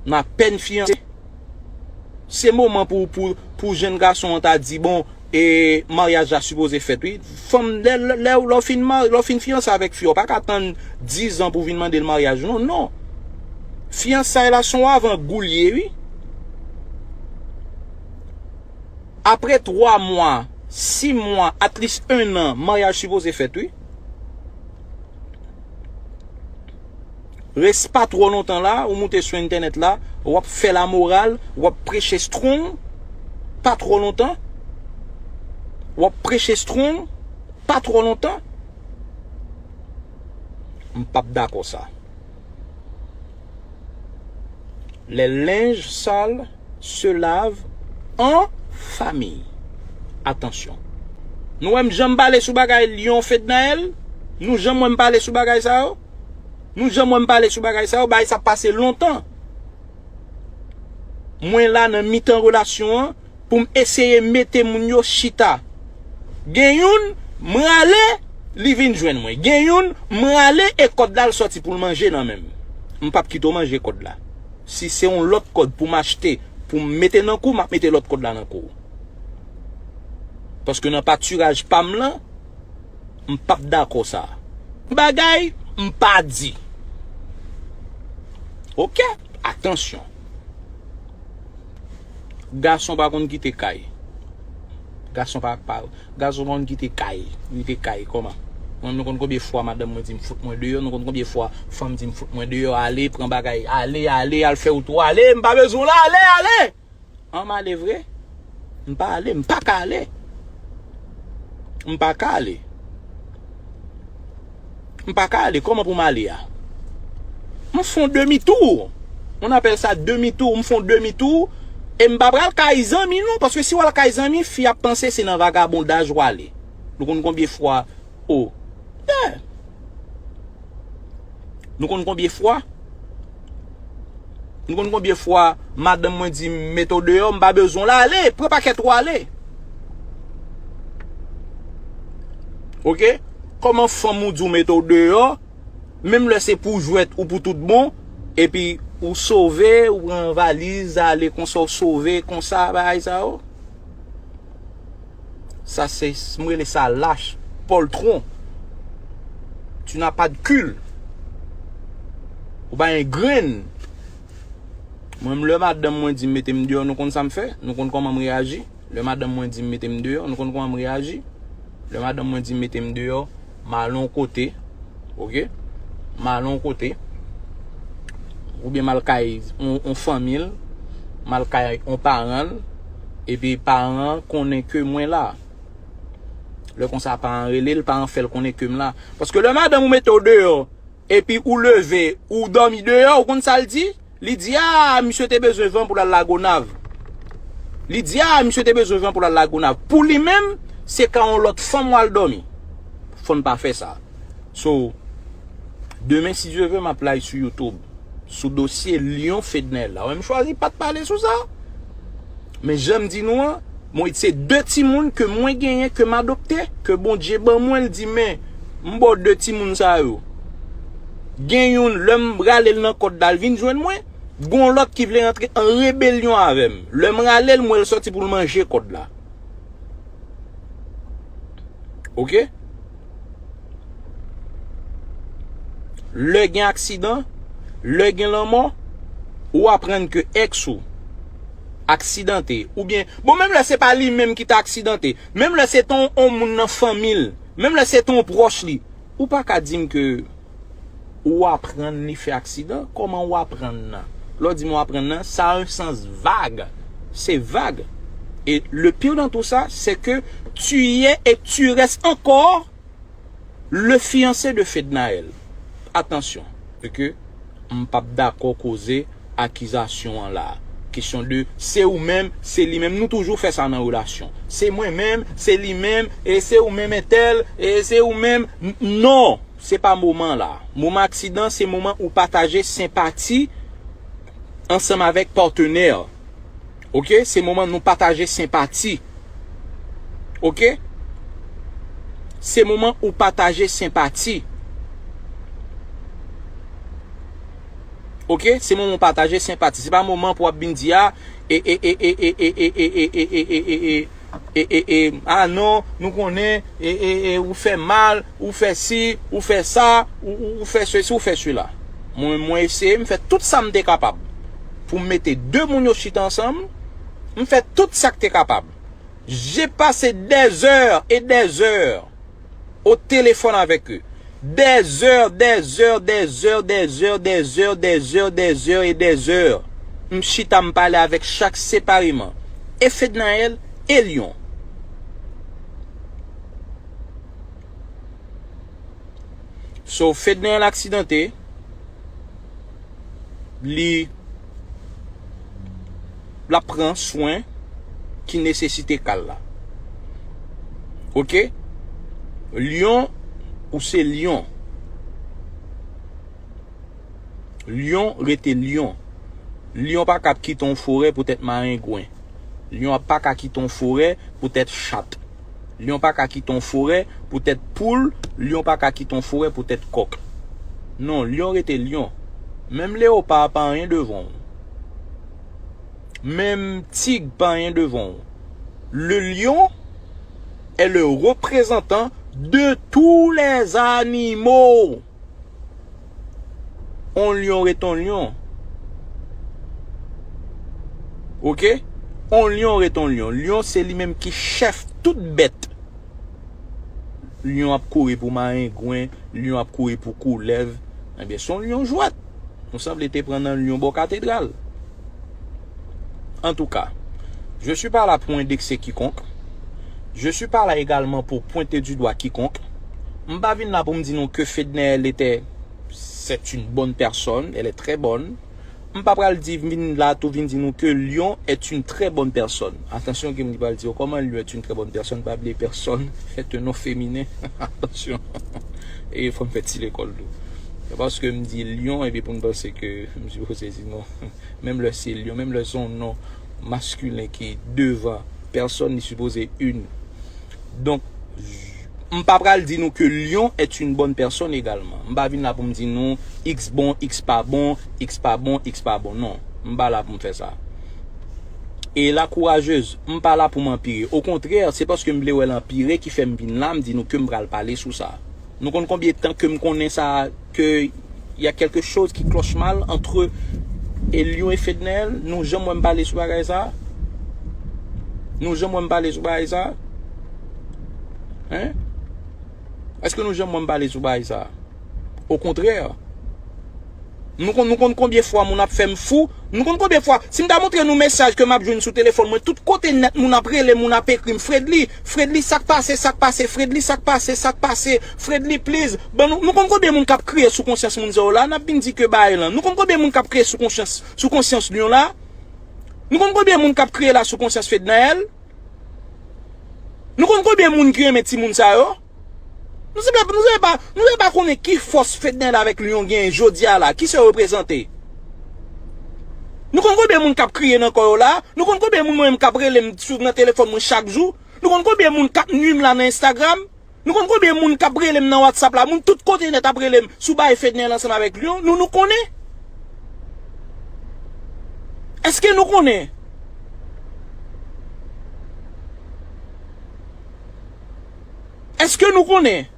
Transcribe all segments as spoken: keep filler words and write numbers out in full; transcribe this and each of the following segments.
M apèn fiyanse. Se moman pou, pou, pou jenn gason an ta di, bon, e maryaj la sipoze fèt, wi. Fanm, lè, lè, lè, lè w fin ma-, lè w fin fiyanse avèk fi a, w pa ka tann diz an pou w vin mande l maryaj, non, non. Fiyansay la se yon avan gou l ye, wi. Apre twa mwa, sis mwa, at least en an, maryaj sipoze fèt, wi. Res pa twò lontan la, ou moute sou entènèt la, w ap fè lamoral, w ap preche strong, pa twò lontan. W ap preche strong, pa twò lontan. M p ap dakò sa. Les linges sales se lavent en famille. Atansyon. Nou wè m janm pale sou bagay Lyon Fednaelle? Nou janm wè m pale sou bagay sa yo? Nou janm wè m pale sou bagay sa yo? Bagay sa pase lontan. Mwen la nan mitan relasyon an pou m eseye mete moun yo chita. Gen youn, m rale, li vin jwenn mwen. Gen youn, m rale e kòd la l sòti pou l manje nan men m. M p ap kite w manje kòd la. Si se yon lòt kòd pou m achte, pou m mete nan kou, m ap mete lòt kòd la nan kou w. Paske nan patiraj pa m lan, m p ap dakò sa. Bagay m pa di. Oke? Atansyon. Gason pa konn kite kay. Gason pa, pa, gason pa konn kite kay. Kite kay, kòman? Mwen, nou konn konbyen fwa madanm mwen di m fout mwen deyò, nou konn konbyen fwa fanm di m fout mwen deyò, ale, pran bagay, ale, ale, al fè wout ou, ale, m pa bezwen w la, ale, ale! An m ale vre? M pa ale, m pa ka ale. M pa ka ale. M pa ka ale, kòman pou m ale a? M fè yon demi tou. On appelle ça demi tou, m fè yon demi tou. E m pa pral kay zanmi non, paske si w al kay zanmi, fi ap panse se nan vagabondaj w ale. Nou konn konbyen fwa, o, yeah. Nou konn konbyen fwa? Nou konn konbyen fwa madanm mwen di m mete w deyò, m pa bezwen w la, ale, pran pakèt ou ale. Oke? Kòman fanm ou di w mete w deyò, menm lè se pou jwèt ou pou tout bon, epi ou sove, ou pran valiz, ale konsa, ou sove, konsa, bagay sa yo? Sa se, m rele sa lach, poltron. Tu n'as pas de cul. Ou pa gen grenn. Mwen, lè madanm mwen di m mete m deyò, nou konn sa m fè? Nou konn kòman m reyaji? Lè madanm mwen di m mete m deyò, nou konn kòman m reyaji? Lè madanm mwen di m mete m deyò, m al yon kote, oke? M al yon kote, oubyen m al kay yon, yon fanmi l, m al kay yon paran l, epi paran an konnen ke mwen la. Lè konsa, paran an rele l, paran an fè l konnen ke m la. Paske lè madanm ou mete w deyò, epi ou leve, ou dòmi deyò, ou konn sa l di? Li di, a, misye te bezwen van pou l al Lagonav. Li di, a, misye te bezwen van pou l al Lagonav. Pou li menm, se ka yon lòt fanm w al dòmi. Fò n pa fè sa. So, demen, si Dye vle, m ap live sou YouTube, sou dosye Lyon Fednaelle la. Wè, m chwazi pa t pale sou sa. Men jan m di nou an, mwen, se de timoun ke mwen genyen, ke m adopte, ke Bondye ban mwen, l di, men, m ba w de timoun sa yo. Gen youn, lè m rale l nan kòd la, l vin jwenn mwen. Gon lòt ki vle rantre an rebelyon avè m. Lè m rale l, m wè l sòti pou l manje kòd la. Oke? Lè gen aksidan, lè gen lanmò, ou aprann ke èks ou aksidante, oubyen, bon, menm lè se pa li menm ki ta aksidante, menm lè se te yon, yon moun nan fanmi l, menm lè se te yon pwòch li, ou pa ka di m ke ou aprann li fè aksidan. Kòman ou aprann nan? Lè w di m ou aprann nan, sa a yon sans vag. Se vag. Et le pire dans tout ça, c'est que tu y es et tu restes encore le fiancé de Fednaelle. Atansyon, ke m p ap dakò koze akizasyon an la. Kesyon de se ou menm, se li menm. Nou toujou fè sa nan relasyon. Se mwen menm, se li menm, e se ou menm entèl, e se ou menm. N-, non, se pa moman la. Moman aksidan, se moman ou pataje senpati ansanm avèk patnè. Oke? Se moman nou pataje senpati. Oke? Se moman ou pataje senpati. Ok? Se moman pataje senpati. Se pa moman pou w ap vin di a, e, e, e, e, e, e, e, e, e, e, e, e, e, e, e, a non, nou konnen, e, e, e, ou fè mal, ou fè si, ou fè sa, ou, ou, ou fè sesi, ou fè sela. Mwen, mwen eseye, m fè tout sa m te kapab pou m mete de moun yo chita ansanm. M fè tout sa k te kapab. J'ai passé des heures et des heures au téléphone avec eux. Des heures, des heures, des heures, des heures, des heures, des heures, des heures et des heures. M chita, m pale avèk chak separeman. E Fednaelle, e Lion. So, Fednaelle aksidante, li, l ap pran swen ki nesesite ka l la. Ok? Lion, ou se Lion. Lion rete Lion. Lion pa ka ap kite yon forè poutèt marengwen. Lion ap pa ka kite yon forè poutèt chat. Lion pa ka kite yon forè poutèt poul. Lion pa ka kite yon forè poutèt kòk. Non, Lion rete Lion. Menm leopa pa anyen devan w. Menm tig pa anyen devan w. Le lion est le représentant de tous les animaux. On lyon ret on lyon. Ok? On lyon ret on lyon. Lyon se li menm ki chèf tout bèt. Lyon ap kouri pou marengwen, lyon ap kouri pou koulèv. Ebyen, se on lyon jwèt. Nou sanble te pran nan lyon bò katedral. En tout cas, je suis pas là pour indexer quiconque. Je suis pas là également pour pointer du doigt quiconque. M pa vin la pou m di nou ke Fednaelle était, c'est une bonne personne, elle est très bonne. M pa pral di, vin la tou vin di nou ke Lion est une très bonne personne. Atansyon ke m li pral di yo kòman Lion est une très bonne personne, pa bliye personne est un nom féminin. Atansyon. E fò m fè ti lekòl tou. Se paske m di Lion, epi pou n panse ke m sipoze di non. Menm lè se Lion, menm lè se yon non maskilen ki devan pèsòn, li sipoze une. Donk, m pa pral di nou ke Lion est une bonne personne également. M pa vin la pou m di nou X bon, X pa bon, X pa bon, X pa bon. Non, m pa la pou m fè sa. E la kourajez, m pa la pou m anpire. Okontrè, se paske m vle wè l anpire ki fè m vin la, m di nou ke m pral pale sou sa. Nou konn konbyen tan ke m konnen sa, ke y a quelque chose qui cloche mal entre Lion e Fednaelle? Nou janm wè m pale sou bagay sa? Nou janm wè m pale sou bagay sa? Hein? Èske nou janm wè m pale sou bagay sa? Okontrè. Nou konn, nou konn konbyen fwa moun ap fè m fou? Nou konn konbyen fwa? Si m ta montre nou mesaj ke m ap jwenn sou telefòn mwen, tout kote nèt moun ap rele m, moun ap ekri m, Fredly, Fredly, sa k pase, sa k pase, Fredly, sa k pase, sa k pase, Fredly, please. Ban nou, nou konn konbyen moun k ap kriye sou konsyans moun sa yo la? N ap vin di ke bagay lan. Nou konn konbyen moun k ap kriye sou konsyans, sou konsyans Lion la? Nou konn konbyen moun k ap kriye la sou konsyans Fednaelle? Nou konn konbyen moun ki renmen timoun sa yo? Nou se pa, nou se pa, nou se pa konnen ki fòs Fednaelle avèk Lion genyen jodi a la, ki sa yo reprezante. Nou konn konbyen moun k ap kriye nan kò yo la? Nou konn konbyen moun mwen menm k ap rele m sou, nan telefòn mwen chak jou? Nou konn konbyen moun k ap nwi m la nan Instagram? Nou konn konbyen moun k ap rele m nan WhatsApp la? Moun tout kote nèt ap rele m sou bagay Fednaelle ansanm avèk Lion. Nou, nou konnen? Èske nou konnen? Èske nou konnen?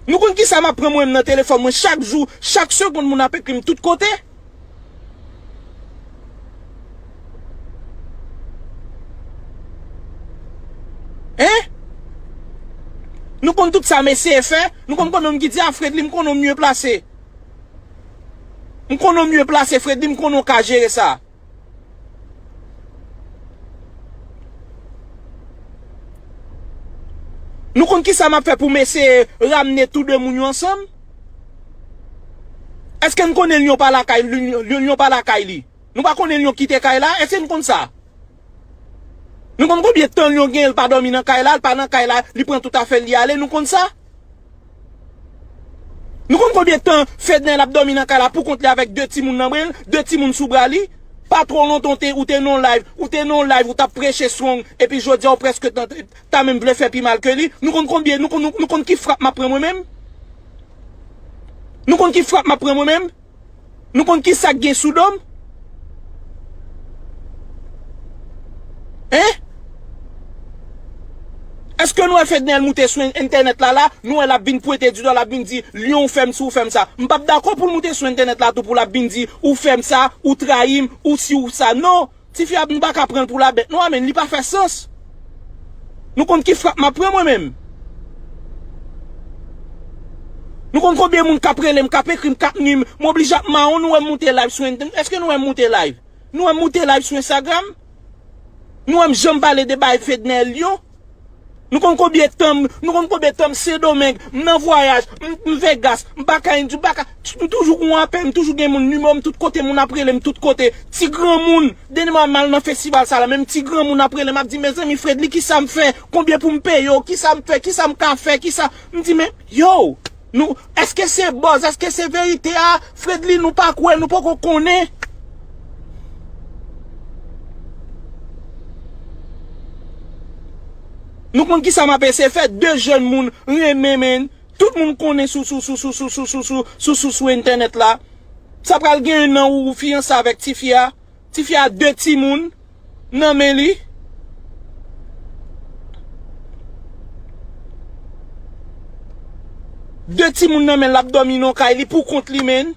Nou konn kisa m ap pran mwen menm nan telefòn mwen chak jou, chak segonn moun ap ekri m tout kote? Hein? Nou konn tout sa m eseye fè, nou konn konnen m ki di a Fredly, m konnen w mye plase. M konnen w mye plase, Fredly, m konnen w ka jere sa. Nou konn kisa m ap fè pou m eseye ramne tou de moun yo ansanm? Èske n konnen Lion pa lakay, Lion, Lion pa lakay li? Nou pa konnen Lion kite kay la? Èske n konn sa? Nou konn konbyen tan Lion gen, l pa dòmi nan kay la, l pa nan kay la, li pran tout afè l, li ale, nou konn sa? Nou konn konbyen tan Fednaelle ap dòmi nan kay la pou kont li avèk de timoun nan bren l, de timoun sou bra li? Pa twò lontan ou te, ou te nan live, ou te nan live, ou t ap preche strong, epi jodi a ou prèske ta, ta menm vle fè pi mal ke li. Nou konn konbyen, nou konn, nou, nou konn ki frap m ap pran mwen menm? Nou konn ki frap m ap pran mwen menm? Nou konn ki sa k gen sou do m? Hein? Èske nou wè Fednel moute sou en-, entènèt la la, nou wè l ap vin pwente didwa, l ap vin di, Lyon, ou fè m si, ou fè m sa. M p ap dakò pou l moute sou entènèt la tou, pou l ap vin di, ou fè m sa, ou trayi m, ou si, ou sa. Non! Tifi a, nou pa ka pran l pou labèt non, amèn, li pa fè sans. Nou konn ki frap m ap pran mwen menm. Nou konn konbyen moun k ap rele m, k ap ekri m, k ap nwi m, m oblije ap mawon, nou wè m moute live sou ent-, èske nou wè m moute live? Nou wè m moute live sou Instagram? Nou wè m janm pale de bagay Fednel Lyon? Nou konn konbyen tan m, nou konn konbyen tan m Sendomeng, m nan vwayaj, m, m Vegas, m pa ka Indi, m pa ka, m toujou gon apèl, m toujou gen moun, nimewo m tout kote, moun ap rele m tout kote. Ti granmoun, dènyèman m al nan festival sa la, menm ti granmoun ap rele m, ap di, mezanmi, Fredly, kisa m fè? Konbyen pou m peye w? Kisa m fè? Kisa m ka fè? Kisa? M di, men, yo, nou, èske se buzz? Èske se verite a? Fredly, nou pa kwè, nou poko konnen. Nou konn kisa m ap eseye fè? De jèn moun renmen, men tout moun konnen sou, sou, sou entènèt la. Sa pral gen nan ou fiyanse avèk tifi a. Tifi a de timoun nan men li. De timoun nan men l, l ap dòmi nan kay li pou kont li, men.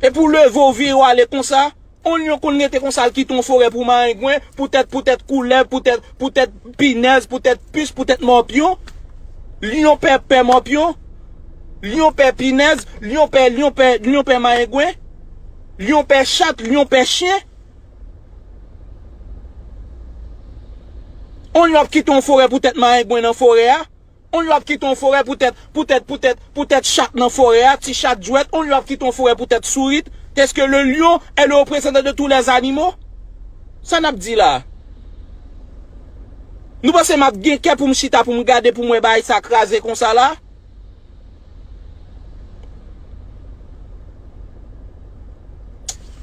Epi w leve w vire w ale konsa. On lyon konn rete konsa, l kite yon forè pou marengwen, poutèt, poutèt koulèv, poutèt, poutèt pinèz, poutèt pis, poutèt mòpyon. Lyon pè, pè mòpyon. Lyon pè pinèz, lyon pè, lyon pè, lyon pè marengwen. Lyon pè chat, lyon pè chen. On lyon ap kite yon forè poutèt marengwen nan forè a. On lyon ap kite yon forè poutèt, poutèt, poutèt, poutèt chat nan forè a, ti chat jwèt. On lyon ap kite yon forè poutèt sourit. Est-ce que le lion est le représentant de tous les animaux? Sa n ap di la? Nou panse m ap gen kè pou m chita, pou m gade, pou m wè bagay sa kraze konsa la?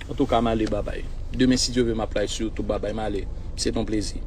Antouka, m ale, babay. Demen, si Dye vle, m ap live sou YouTube, babay, m ale. Se t on plezi.